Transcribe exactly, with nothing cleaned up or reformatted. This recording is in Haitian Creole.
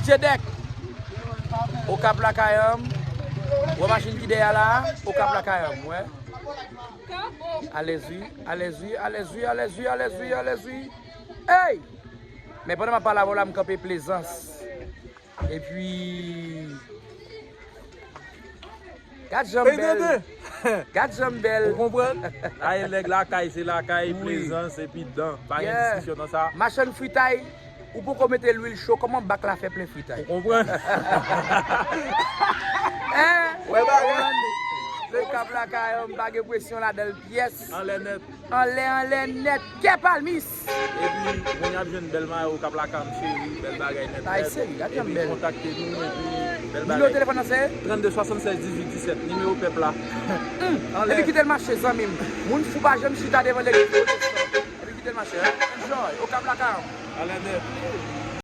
Djedèk, Okap lakay an m. Wè machin ki dèyè la, Okap lakay an m, wè. Alèz wi, alèz wi, alèz wi, alèz wi, alèz wi, alèz wi. Ey! Men pandan m ap pale avè w la, m kanpe Plezans. Epi, gad jan m bèl. Gad jan m bèl. Ou konprann? Aye, nèg lakay, se lakay, Plezans, epi dan. Pa gen diskisyon nan sa. Machann fritay, ou poko mete lwil cho, kòman bak la fè plen fritay? Ou konprann? Hein? Wè bagay. Okap lakay an m, pa gen presyon ladan l pyès. Anlè nèt. Anlè, anlè nèt. Kè palmis! Epi, moun y ap jwenn bèl mayo Okap lakay an m cheri, bèl bagay nèt nèt. Ay, seri, gad jan m bèl. Epi kontakte nou, epi bèl bagay. Nimewo telefòn nan se? Trannde swasannsèz dizuit disèt, nimewo pèp la. Anlè. Epi kite l mache, zanmi m. Moun fou pa janm chita devan legliz pwotestan. Epi kite l mache, hein? Enjoy, Okap lakay an m. Anlè nèt.